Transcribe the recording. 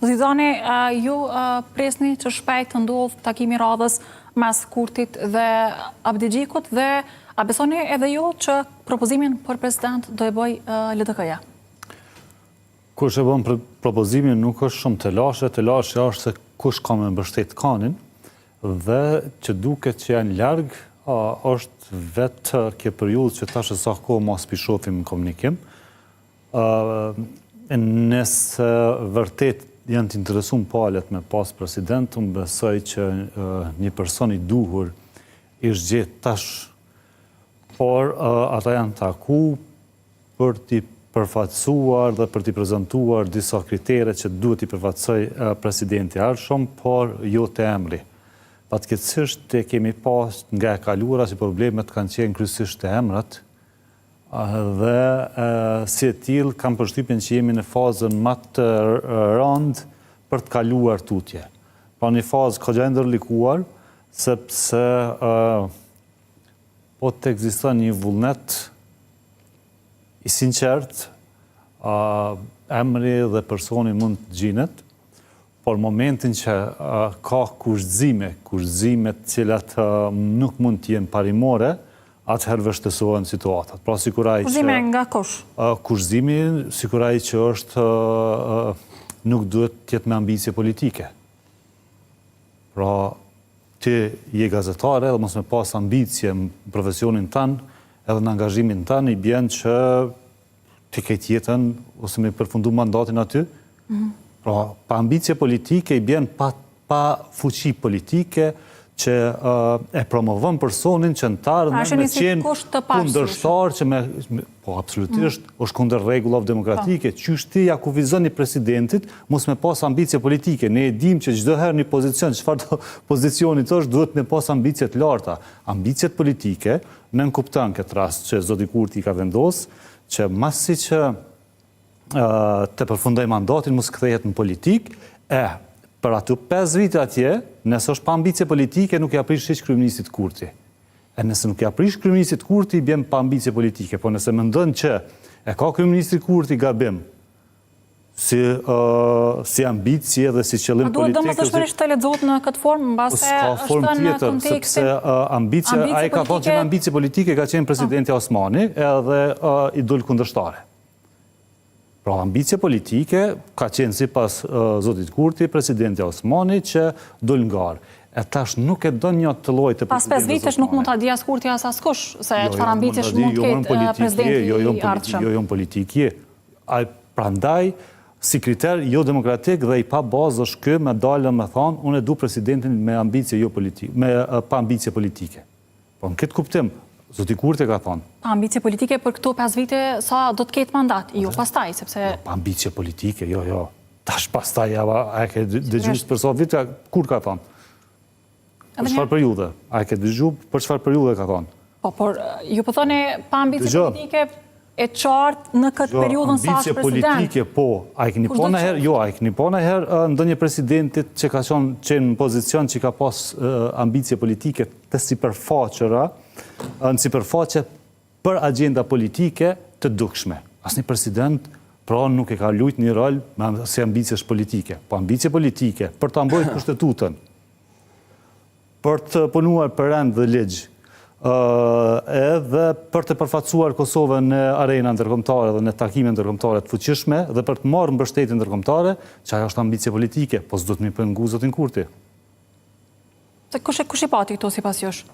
Zoti Zani, ju presni që shpejt të ndodhë takimi i radhës mes Kurtit dhe Abdixhikut dhe a besoni edhe ju që propozimin për president do e bëjë LDK-ja? Kush e bën propozimin nuk është shumë telashe, telashja është se kush ka me mbështet kanin dhe që duket që janë larg, është vetë kjo periudhë që tash e sa kohë ma s'pi shofim në komunikim. Nëse vërtet janë të interesum palët me pas president, unë besoj që një person i duhur ish gjetë tash, por ata janë taku për t'i përfaqësuar dhe për t'i prezantuar disa kritere që duhet t'i përfaqësojë presidenti i ardhshëm, por jo te emri. Fatkeqësisht e kemi pas nga e kaluara që problemet kanë qenë kryesisht te emrat dhe si e tillë kam përshtypjen që jemi në fazën ma të rëndë për të kaluar tutje. Pra një fazë kogja e ndërlikuar, sepse Po të ekziston një vullnet i sinqert, emri dhe personi mund të gjinet, por momentin që ka kushtëzime, kushtëzime të cilat nuk mund të jenë parimore, atëherë vështirësohen situatat. Pra sikur ai që Kushtëzime nga kush? Kushtëzimi sikur ai që është nuk duhet të jetë me ambicie politike. Pra Ti je gazetare edhe mos me pas ambicie në profesionin tand edhe në angazhimin tand i bjen që ti krejt jetën ose me përfundu mandatin aty. Mhm. Pra, pa ambicie politike i bjen pa, pa fuqi politike që e promovon personin që në të ardhmen me qenë kundërshtar që me, Po, absolutisht, mm. është kundër rregullave demokratike. Po. Qysh ti ja kufizon një presidentit, mos me pas ambicie politike. Ne e dim që çdo herë një pozicion, çfarëdo pozicioni është, duhet me pas ambicie të larta. Ambiciet politike, nënkupton këtë rast që zoti Kurti i ka vendos, që masi që të përfundoj mandatin, mos kthehet në politikë, e, për ato 5 vite atje, nëse është pa ambicie politike, nuk ja prish hiç kryeministrit Kurti. E nëse nuk ja prish kryeministrit Kurti i bjen pa ambicie politike, po nëse mendon që e ka kryeministri Kurti gabim si si ambicie dhe si qëllim politik. A duhet domosdoshmërisht të lexohet në këtë formë, mbase po është në kontekstin sepse ambicia, ai ka thonë që me ambicie politike ka qenë presidenti Osmani edhe i dul kundërshtare. Pra ambicie politike ka qenë sipas zotit Kurti, presidentja Osmani që dul në garë. E tash nuk e don një të lloj të presidentit Pas 5 vitesh nuk mund ta di as Kurti as askush se jo, çfarë jo, ambiciesh mund të jo, ketë presidenti jo, jo, i ardhshëm. Jo, jo, në politikë je. Ai prandaj si kriter jo demokratik dhe i pa bazë është ky me dalë me thonë unë e du presidentin me ambicie jo politike, me pa ambicie politike. Po në këtë kuptim, zoti Kurti ka thonë. Pa ambicie politike për këto 5 vite sa do të ketë mandat, jo pastaj, sepse... Jo, pa ambicie politike, jo, jo. Tash pastaj, ja, a e ke dëgju për sa vite, kur ka thonë? Për çfarë periudhe? A e ke dëgju për çfarë periudhe ka thonë? Po, por, ju po thoni pa ambicie politike e qartë në këtë periudhën sa është president. Ambicie politike, po. A e keni pa najherë, jo, a e keni pa najherë ndonjë presidentit që ka qenë në pozicion që ka pas ambicie politike të sipërfaqera, në sipërfaqe për agjenda politike të dukshme. Asnjë president pra nuk e ka lujt një rol me si ambiciesh politike. Po ambicie politike për ta mbrojt kushtetutën, për të punuar për rend dhe ligj, edhe për të përfaqësuar Kosovën në arena ndërkombëtare dhe në takime ndërkombëtare të fuqishme dhe për të marrë mbështetje ndërkombëtare, që ajo është ambicie politike, po s'duhet me pengu zotin Kurti. Se kush e kush i pati këto sipas jush?